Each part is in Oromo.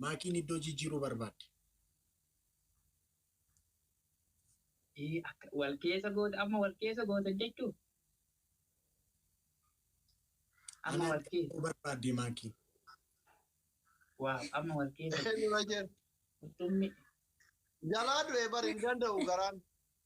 Maakiin iddoo jijjiiruu barbaadde. Akka wal keessa goota, amma wal keessa gootan jechuun. Amma wal keessa. Barbaadde maakiin. Waaw, amma wal keessa. Inni baay'een. Qurxummii. Jalaa du'ee bari hin danda'u garaan.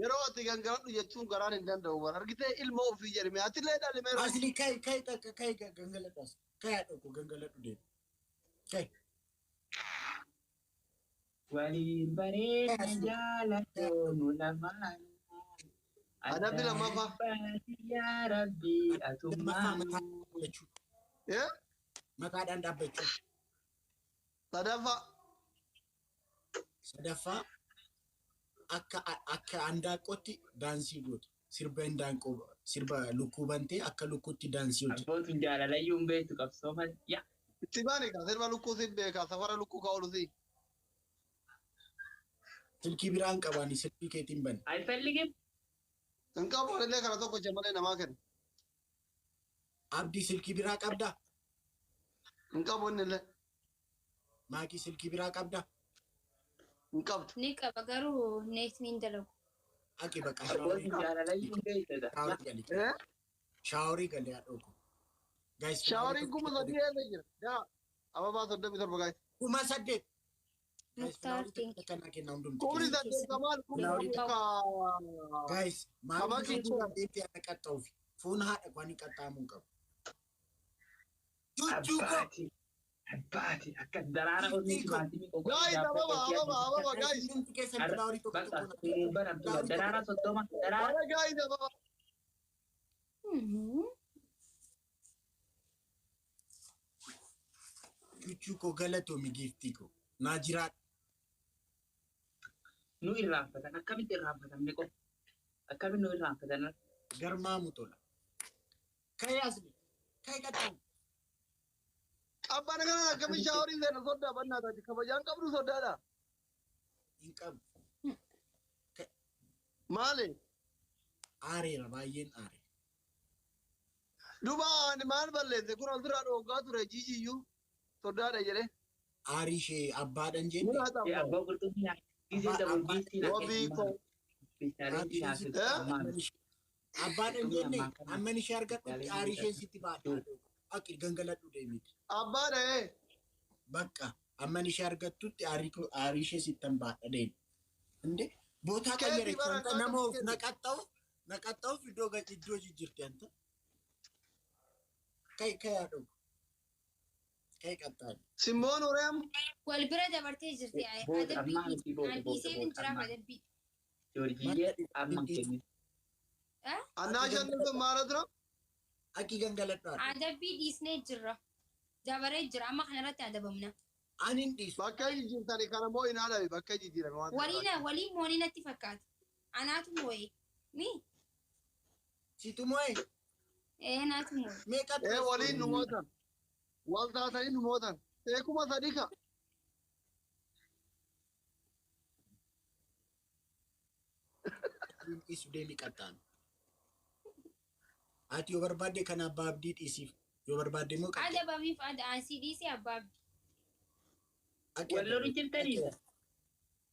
Yeroo ati gangaladhu jechuun garaan hin danda'u bara. Argitee ilma ofii jedhame atillee dhalime. Asli kai kai takka kai gangaladhu as. Kai haadha koo gangaladhu deemu. Kai. Waliin bareedna jaalattoonu lamaan. Adabbi lammaffaa. Yaa Rabbi Lammaffaa atummaan. mataa dhaabbachuu. Eh? Mataadhaan dhaabbachuu. Sadaffaa. Sadaffaa akka handaaqqootti daansii gootu. Sirba handaaqqoo, sirba lukkuu bantee akka lukkuutti daansii hojjetu. Abbootuun jaalalayyuu hin beektu qabsoo malee. Yaa. Itti baani kaa sirba lukkuu si beekaa safara lukkuu ka oolu si. Silkii biraan qabaani silkii keetiin bane. Ayfelligim. Hin qabu anillee kana tokkocha malee namaa kenna. Abdii silkii biraa qabdaa? Hin qabu innillee. Maakii silkii biraa qabdaa? Hin qabdu. Ni qaba garuu neetni hin dalagu. Aqi baqa Abbootuun jaalalayyuu hin beektu. shaaworii gali. Eh? Shaaworii gali haadha koo. Guys, Shaaworiin 3000 eessa jira? Yaa ababaa 37 guys. 8000. Guys, Muktaar filaaworii thank you. kanaa kenna hundumti. Kumni saddeettamaan kumni ka. Guys, Kabaki maal jira. deemtee ana qaxxa'uufi. Foon haadha koo ani qaxxaamuu hin qabu. Chuchuu koo. Abbaati. Abbaati. Akka daraara onnee timaatimii qoqqoodee Guys, ababa ababa ababa guys. Hundumti keessan filaaworii tokko Bakka tokko. hin banamtu daraara 30 daraara. Bara guys ababa. Chuchuu koo galatoomi giiftii koo. Naa jiraadha. Nu irraanfatan, akkamitti irraanfatan meeqo? Akkamitti nu irraanfatan? Garmaamu tola. Kai asli. Kai qaxxaamu. Qabbana kana akkamiin shaaworii seena soddaa bannaa taati kabajaan qabdu soddaadha. Hin qabu. Maali? Aareera baay'een aare. Duba ani maal balleesse kun al duraa dhooggaa ture jijiyyuu soddaadha jedhee. Aarii ishee abbaadhaan jenne. Mun haa ta'u. Abbaa qurxummii naa gisee dabal giiftii naa Wabii koo. Abbaadhaan jenne amman ishee argadhutti aarii isheen sitti baadha. Aqi gangaladhu deemiti. Abbaadha ee. Bakka amman ishee argattutti aarii ishee sittan baadha deemi. Inde bootaa Keetii qayyare bara anta nama of naqaxxa'uuf iddoo iddoo jijjiirti anta. Kai kai haadha. Kai qaxxaani. Simboon ureem. Wal bira dabartee jirti. Booda Adabbii ammaa miti booda an booda dhiiseen hin booda jiraaf ammaa. adabbii. Joorjiyyee amma kenni. Annaa shanni sun maala tura? Aqi gangaladhu haadha. Adabbii dhiisnee jirra. Dabaree jira amma kanarratti adabamna. Ani hin dhiisu. Bakka jijjiirtani kana moo hin haadhabe bakka jijjiirame waan ta'eef. Waliin waliin moonii natti fakkaata. Anaatu moo'e. Mi? Situ moo'e Ee naatu moo'e. meeqa Ee waliin nu mootan. Wal taatanii nu mootan. Ee 3000 ka. Dhiisu deemi qaxxaanu. Ati yoo barbaadde kan abbaa abdii dhiisiif yoo barbaadde immoo qaxxaanu. Adabamiif ansii dhiisee abbaa abdii. Aqi Wal loluu jirtanii?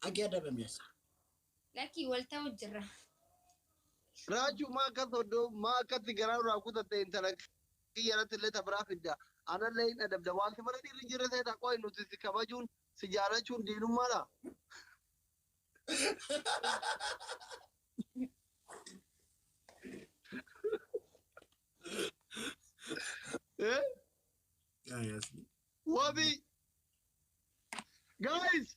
Aqi adabame as. Lakkii wal ta'u jirra. Raachuu maa akka soddoo maa akkatti garaa irraa kutatte intala kiyya irratti illee tabiraa fidda. Anallee hin adabda. Wanti mana dhiirri hin jirre ta'e takka nuti si kabajuun si jaalachuun diinummaadha. Eh? Wabii. Guys!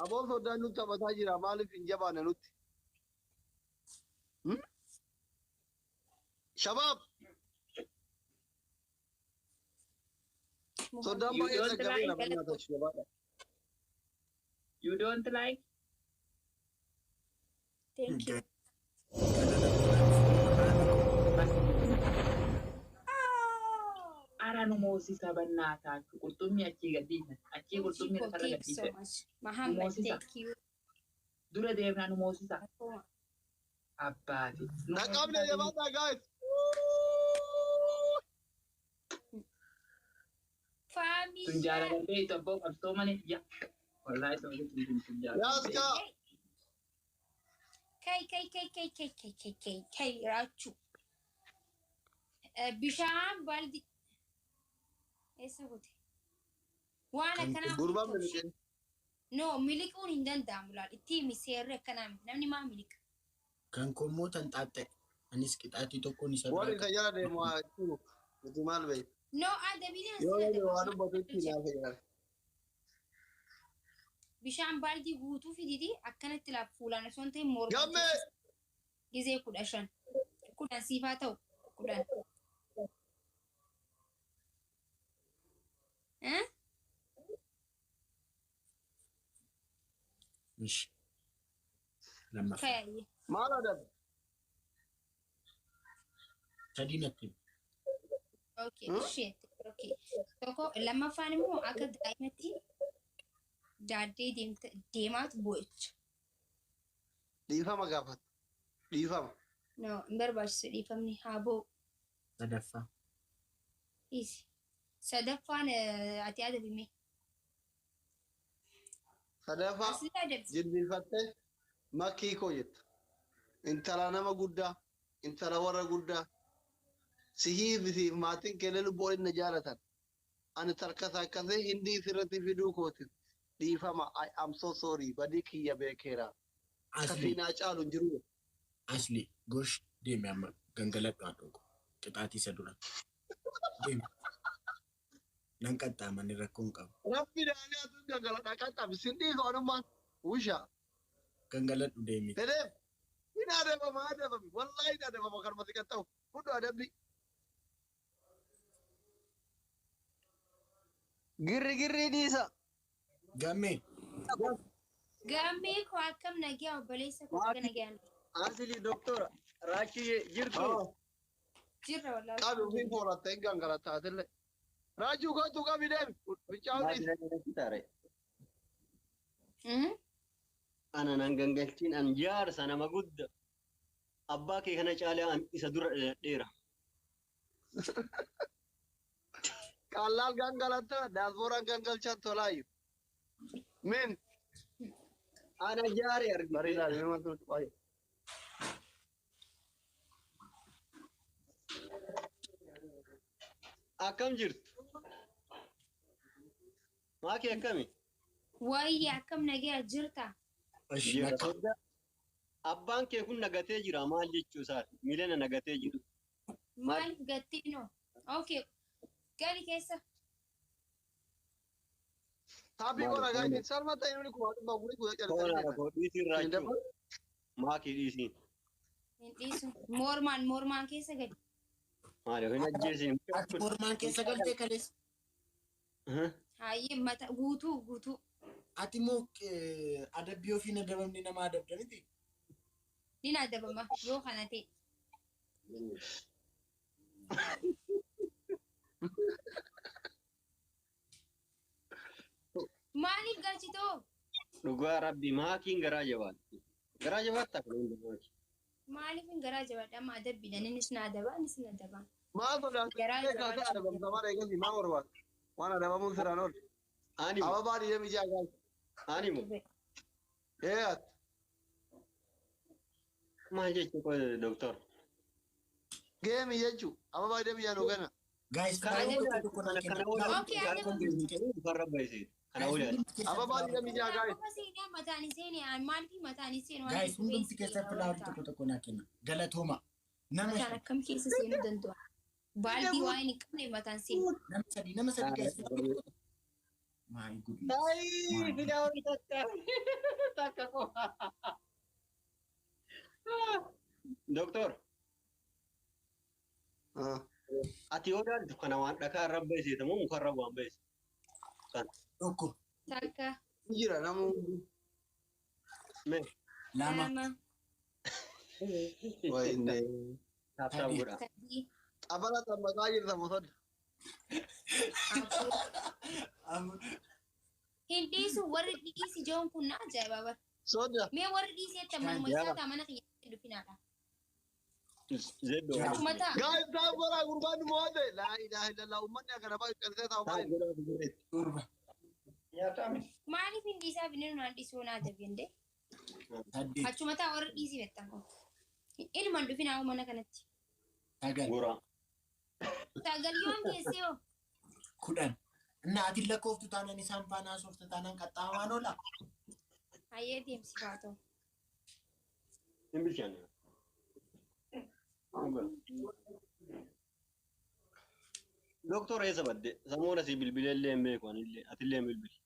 Aboo soddaan nutti taphataa jira. Maaliif hin jabaanne nutti? Shabaab! Soddaan You baay'ee don't saggabeera like mannaa tachu jabaadha. You don't like? Thank you. Ara nu moosisa bannaa taatu qurxummii achii gadhiisa. Achii qurxummii lafarra Thank you so gadhiise. much. Muhammad, Moosisa. thank you. Dura deemnaa nu moosisa. Abbaati. Nu Dhaqabne moosisa. jabaadha guys! Family. Tun jaalallee tokko qabsoo malee yaa. Wallaahi tun tun jaalallee. Yaaskaa. Kai kai kai kai kai kai kai kai kai Raachuu. Bishaan baaldi eessa goote? Waan akkanaa Gurbaan miliqee. No, miliquun hin danda'amu laal. Itti himi, seerri akkanaa miti. Namni maa miliqa? Kan koommoo tan xaaxxa'e. Anis qixaatii tokkoon isa Warri bira isa jala deemu haa jiru. Nuti maal beekna? No, adabbiin Yoo asii inni waa adaba. dubbatu itti naafa jedhan. Bishaan baaldii guutuu fiditi akkanatti laaf fuulaan osoo hin ta'in morma. Gammee! Gizee 15. 10 siifaa ta'u 10. Eh? Ishi. Lammaffaa. Kayaayye. Maal adabe? Sadii natti himi. Okay, ishee. Okay. Tokko, lammaffaan immoo akka daa'imatti daaddee deemaatu boo'icha. Dhiifama gaafata. Dhiifama. No, hin barbaachisu dhiifamni, haa boo'u. Sadaffaa. Dhiisi. Sadaffaan ati adabime. Sadaffaa Asli adabi. jilbiinfattee makkii koo jetta. Intala nama guddaa, intala warra guddaa. Sihii fi maatiin keellee lubbuu waliin na jaalatan. Ani tarkasakkasee hindii sirratti fiduu kootiif dhiifama. I am so sorry. Badii kiyya beekeera. Asli. Kafiinaa caalu hin jiru. Asli gosh deemi, amma gangaladhu haadhoo qixaatii isa dura. Deemi. Nan qaxxaamanii rakkoo hin qabu. Rabbi daanii atuun gangaladhaa qaxxabi. Sin dhiisu anummaan. Wusha. Gangaladhu deemi. Fedheef. Hin adabama, adabami. Wallaahi hin adabama kanuma si qaxxabu. Fudhu adabbi. Girri girri dhiisa. Gammee. Gaammee koo, akkam nagaa obboleessa koo, akka nagaan? Asili doktora Raachi jirtu. Jirra wallaahi. Qabi, ofii foolattee hin gangalattaatillee. Raajuu kootu, qabi, deemi. Fincaa'uu dhiisi. Ana nan gangalchiin, an jaarsa nama gudda. Abbaa kee kana caalaa an isa dura dhaladheera. Qallaal gangalatta, daasbooraan gangalchan tolaayu. Min. Ana jaare argite. Bareedaa nama tolchu baay'ee. Akkam jirtu? Maakii akkami? Wayya, akkam nagaa jirta? Ishi nakka. Abbaan kee kun nagatee jira, maal jechuu isaati? Miilana nagatee jira. Maaliif gattee no? Okay. Gali keessa. Taappii godha gaayiti. Salma ta'e namni 4,400 guyyaa Tola callisanii. koo dhiisii Raachuu. Maakii dhiisii. Hin dhiisu. Mormaan mormaan keessa gali. Maali hin ajjeesin. Ati mormaan keessa galtee kaleessa. Hayyee, mata guutuu guutuu. Ati immoo adabbii ofiin adabamni nama adabda miti. Ni adabama yoo kana ta'e. Maaliif galchitoo? Dhugaa rabbi maakiin garaa jabaatti. Garaa jabaattaa kun hundi maakii. Maaliif hin garaa jabaadha? Amma adabbiidha. Innis na adaba, innis na adaba. Maal sodaatu? Garaa Kaasee adabamta maal eegasi maal barbaada? Waan adabamuun siraan oolu. Ani moo? Ababaa diidamii ja'a gaayiti. Ani moo? Ee ati. Maal jechuu koo doktor? Geemi jechuu. Ababaa diidamii ja'a nuu kenna. Guys, Kana flowerii waliin tokko tokko naa kana kenna. waliin Okay, farra baay'isee. Kana waliin. Ababaa diidamii ja'a gaayiti. Qofa seenaa mataan seenee, maaliif mataan seenuu? Guys, hundumti keessa flowerii tokko tokko naa kenna. Galatooma. Nama Mataan shan, akkam keessa seenuu danda'a? Baaldii waan hin qabne mataan seenu. nama sadii, nama sadii guys. Flowerii tokko. My goodness. Ay, flowerii takka. Takka qofa. Doktor, ati yoo ilaaltu kana waan dhakaa irra baay'iseeta moo muka irra waan baay'ise? Tokko, Takka, Jira nama Mee lama, lama, Wayne. tap tap godha. sadii, Abala xammaqaa jirta bosona. afur. Afur. Hin dhiisu warri dhiisi joon kun na ajaa'iba bara. Soda. Mee warri dhiiseetta manuma isaa ta'a, mana kiyya dhufinaadha. Zeddoo. Ja'a. Achuma ta'a. Guys, tap godhaa gurbaan mo'ate. Laa ilaaha illallah uummanni akka nama qalsee taa'u Taaf maali? godhaa fuuldureetti. 7, Nyaatame. Maaliif hin dhiisaaf inni naan dhiisuu naa dabende? 8, Achuma ta'a warra dhiisii bettan kun. Ilmaan dhufinaa mana kanatti. 9, Goraa. Sagal yoon geessee hoo? 10. Innaatiin lakkooftu taanaan isaan faana haasoftu taanaan qaxxaamaan oola. Hayyee deemsi baatoo. Hin bilchaanne. Doktor eessa badde? Samoona si bilbileellee hin beeku anillee atillee hin bilbili.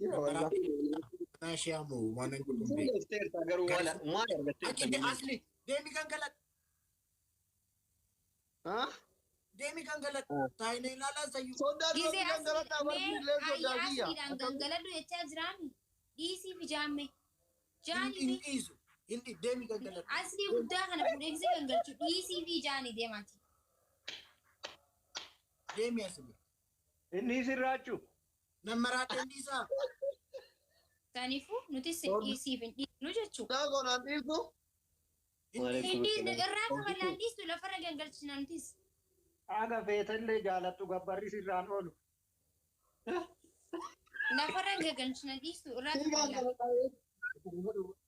Mataa ishee ammoo waan hin godhu hin beeku. Fuula garuu maal argattee Achi asli deemi gangaladhu. Deemi gangaladhu. Taa'ina ilaalaa sayyuu. Soddaan Gisee duratti gangaladhaa asli barri mee illee ayya soddaa kiyya. asliidhaan gangaladhu jechaa jiraami. Dhiisii fi jaamme. Hin Jaanii fi dhiisu. Hin deemi gangaladhu. Aslii guddaa kana fuudhee gisee gangalchu dhiisii fi jaanii deemaati. Deemi as bira. Inni sirraachuu. Nammaraadhaan dhiisaa. Kanaafuu nutis dhiisiif hin dhiisnu jechuudha. Daa konaan dhiiftu. Hin dhiisne irraa kafalaan dhiistu lafarra gangalchina nutis. Haga feetallee jaalattu gabbarri sirraan oolu. Lafarra gangalchina dhiistu irraa Sii kafalaa. gangaladhaa.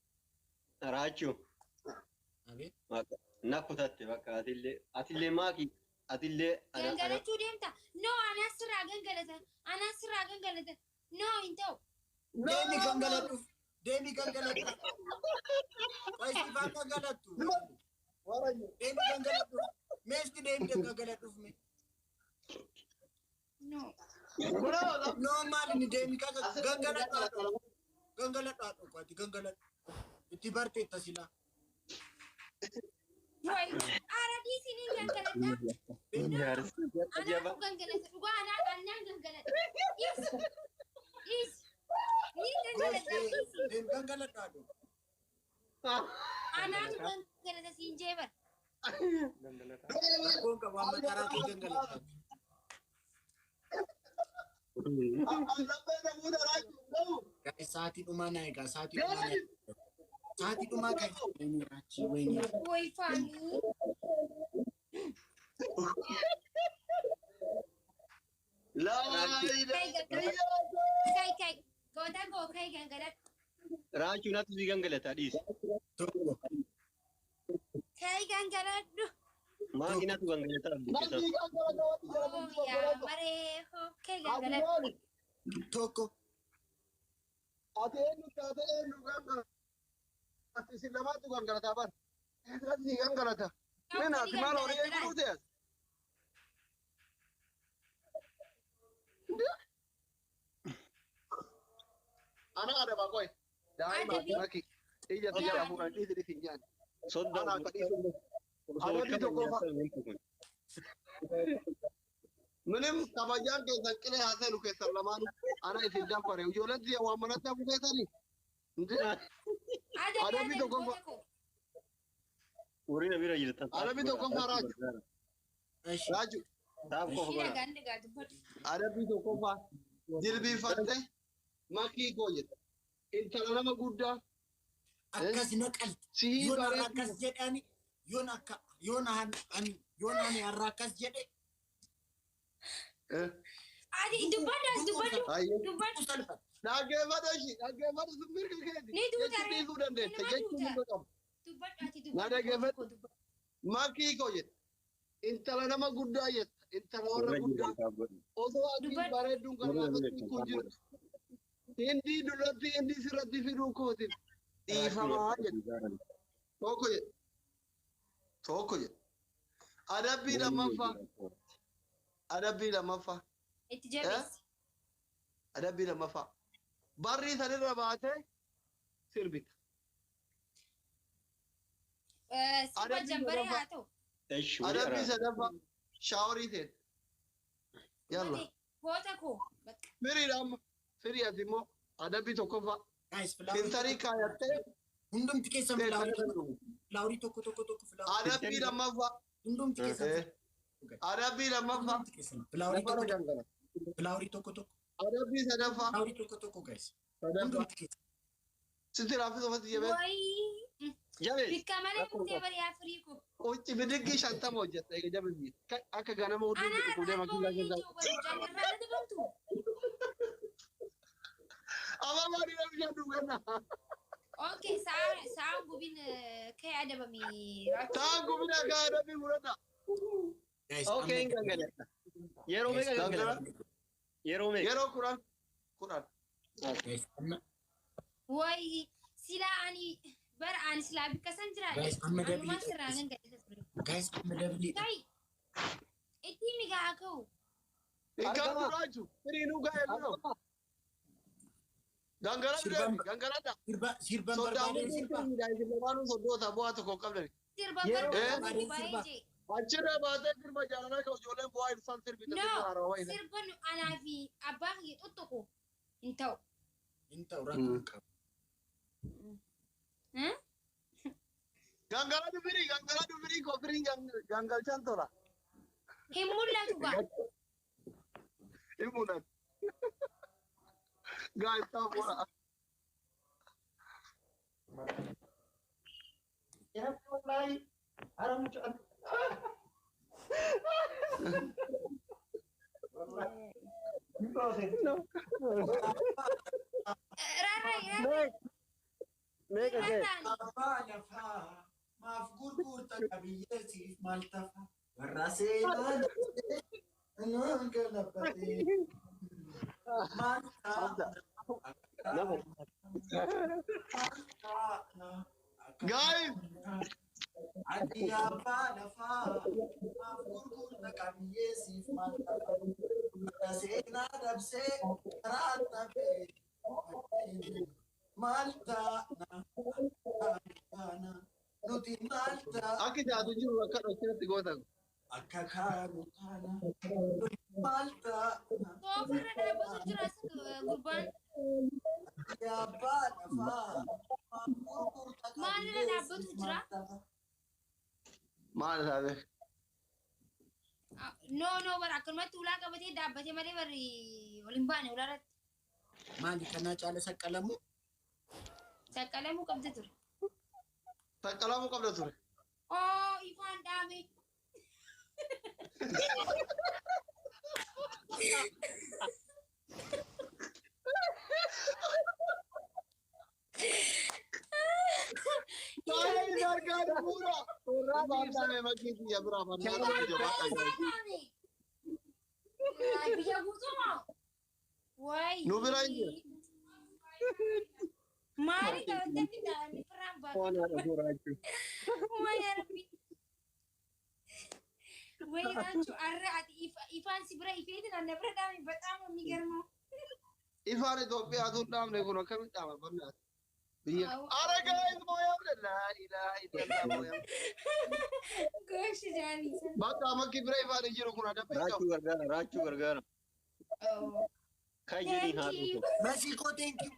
Raachuu. Abeet. Na kutatte bakka atillee atillee maaki atillee ana ana Gangalachuu deemta. No anaa sirraa gangalata. Anaa sirraa gangalata. No hin ta'u. Deemi gangaladhu. Deemi gangaladhu. Qoyisifaan gangalattu. Deemi gangaladhu. Meesti deemi gangaladhuuf mee. No. No maal inni deemi gangaladhu. Gangaladhu haadha ati gangaladhu. Itti barteetta silaa. Wayi. Ara dhiisii ni gangaladha. Anaatu gangalata. Dhugaa anaa annaan gangalata. Dhiisi. Dhiisi. Ni gangalata dhiisi. Deemi gangaladhu haadha. Anaatu gangalata siin jee bara. Rakkoon qabu amma karaa kee gangaladhu. Laphee namoota raachuu qabu. Guys, sa'aatii dhumaa na egaa sa'aatii dhumaa na egaa. Sa'aatii dhumaa kan wayinii raachii wayinii. Wayi faanii. Laa Kai gangaladhu. Kai kai. Goota koo kai gangaladhu. Raachuu natti si gangalataa dhiisi. 1. Kai gangaladhu. Maaki natti gangalataa buqqisa. Oh yaa maree hoo. Kai gangaladhu. 1. Ati eenyu taate eenyu gangalata? Ati isin lamaatu gangalataa bara. Ati si gangalata. Mina ati maal horii eeguu dhufte as? Ana adaba qoy. Daa'ima Adabi. maki. Ija tiyya fuudhan dhiisi dhiisi hin nyaanne. Soddaan Ana akka dhiisu. Adabbii tokkoffaa. Minim kabajaan keessan qilee haa seenu keessan lamaanuu ana isin daffare. Ijoolleen tiyya waan manatti hafu keessanii. Adabi Adabbii adabi tokkoffaa. goota koo. Warri na bira jirtan. Adabbii tokkoffaa raaju. Eshi. Raaju. Taaf qofa Ishii godha. dhagaan dhagaa dubbadhu. Adabbii tokkoffaa. Jilbiinfatte makii koo jedhe. Intala nama guddaa Akkas na qalti. sihii Yoon har'a bareedu. akkas jedhani yoon akka yoon an yoon ani har'a akkas jedhe Ati dubbadhu as dubbadhu. Hayyee. Dubbadhu. salphata. Dhaggeeffadhu ishii dhaggeeffadhu sun mirga keeti. Ni duuta Jechuu ree. dhiisuu dandeessa. Inuma Jechuu duuta. mirga qabu. Dubbadhu ati Na dubbadhu. dhaggeeffadhu. Goota koo dubbadhu. Makii koo jedhe. Intala nama guddaa jette. Intala warra Warra guddaa. jirtan taaf godha. Osoo ati Dubbadhu. bareedduun Warra gargaarfatti jirtan kun taaf jiru. godha. Hindii duratti hindii sirratti fiduu kootiif dhiifamaa jedhe. Tokko jedhe. Tokko jedhe. Adabbii lammaffaa. Adabbii lammaffaa. Itti jabeessi. Adabbii lammaffaa. Barrii sanirra baatee sirbita. Sirba Adabbii jambaree sadaffaa. haa ta'u. Eshi wali Adabbii araara. sadaffaa. Shaaworii seena. Yalla. Goota koo. Bakka. Firiidha amma. Firii ati immoo adabbii tokkoffaa. Guys, filaaworii Filtarii kaayattee hundumti keessan teessanii filaaworii dhugu. filaaworii tokko tokko tokko filaaworii Adabbii lammaffaa. hundumti keessan Adabbii lammaffaa. hundumti keessan filaaworii Lafarra tokko gangala. filaaworii tokko tokko Adabbii sadaffaa. filaaworii tokko tokko guys Sadaffaa. hundumti keessan Sitti raaffisa ofatti jabeessa. Wayii. Jabees. Bikka malee dhuftee bari afirii ko. Ucci bidiggi 50 hojjetta eega jabeessi. Akka ganama huduu Anaa dhukkubdee irraa makiinaa ba'uu keessa. jiru bari irraa adabamtu. Ababaa dhiira bishaan dhuganna. Okay, sa'aan gubin ka'e adabami. Ta'an gubina gaa adabbii murata. Guys, Okay, hin gangaladha. Yeroo meeqa gangaladha? Yeroo meeqa? Yeroo 10 10. Guys, amma Wayi silaa ani bara ani silaa bikka san jiraadhe. Guys, amma Anumaan dabalii. sirraa gangalata ture. Guys, amma dabalii. Kai itti migaa ka'u. Hin qabdu raaju. Firiinuu gaa eeguu. Gangaladhu deemi gangaladha. Sirba sirban Soddaan barbaadeen sirba. lamaanuu soddoota bu'aa tokko hin qabdani. Sirba Yeroo barbaadu barbaadeen baay'ee sirba. jee. Achirra baatee sirba jaalalaa kan ijoolleen bu'aa ibsaan sirbite No, sirba haarawaa wayina. sirba nu anaa fi abbaa kiyya tuttuqu hin ta'u. Hin ta'u rakkoo hin qabu. Hmm? Gangaladhu firii gangaladhu firii koo firiin gangalchaan tola. Hin mul'atu gaa. Hin mul'atu. Gaa ibsaa bu'aa. Wallahi hara mucaan. Rarra'i rarra'i. Meeqa ga'e? Rarra'ani. Abbaa lafaa maaf gurgurta qabiyyeessiif maal tafa warra seenaa nuun galabatee maal ta'a Nama. Guys! Ati abbaa lafaa maaf gurgurta qabiyyeessiif maal tafa warra seenaa dabsee karaa tafee maal ta'a nuti maal ta'a. Akka jaatu jiru akka dhoksinatti gootan. Akka kaanu taana maal taana Soofarra dhaabbatu jira as gurbaan. abbaa lafaa Maalirra dhaabbatu jira? Maal isaa beek? No no bara akkanumatti ulaa qabatee dhaabbatee malee barri ol hin baane ulaa irratti. Maali kanaa caala saqqalamu? Saqqalamuu qabda ture. Saqqalamuu qabda ture. Oo ifaan dhaame. Baay'ee gargaara bu'uura. Suuraa ibsamee makkii biyya biraa mannaa Ifaan jabaadha. dhaame. Biyya guutuu moo? Wayi. Nu bira hin jiru. Maali qabatanii dhaabni firaan baatu. Waan haadha suuraa jechuudha. Wayi rabbi. Wayi raachuu arra ati ifaan si bira ifeetin anna bira dhaame በጣም ነው የሚገርመው። Ifaan Itoophiyaa tun dhaamne kun akkamitti dhaama bal'aati? Biyya Awu. Ara gaa'is mooyamne laa ilaaha illallah mooyamne. Gosh jaani. Bakka makki bira ifaan hin jiru kun adabbii qabu. Raachuu gargaara, raachuu gargaara. Kan jedhiin Thank haadhu you. Masiikoo thank you.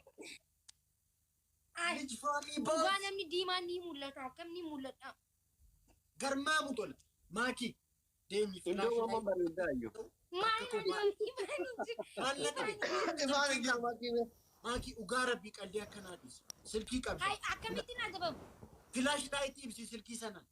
Ay, Lij faamii dhugaa boos. namni diimaan ni mul'ata. Akkam ni mul'ata? Garmaamu tola. Maaki deemi Iddoo waan bareedaa iyyuu. Maali namni ifaan hin jiru? Maallaqa Ifaan hin jiru makki bira. Maaki dhugaa rabbii qalbii akkanaa dhiisi. Silkii qabda. Hay, akkamittiin adabamu? Flash light ibsi silkii sanaan.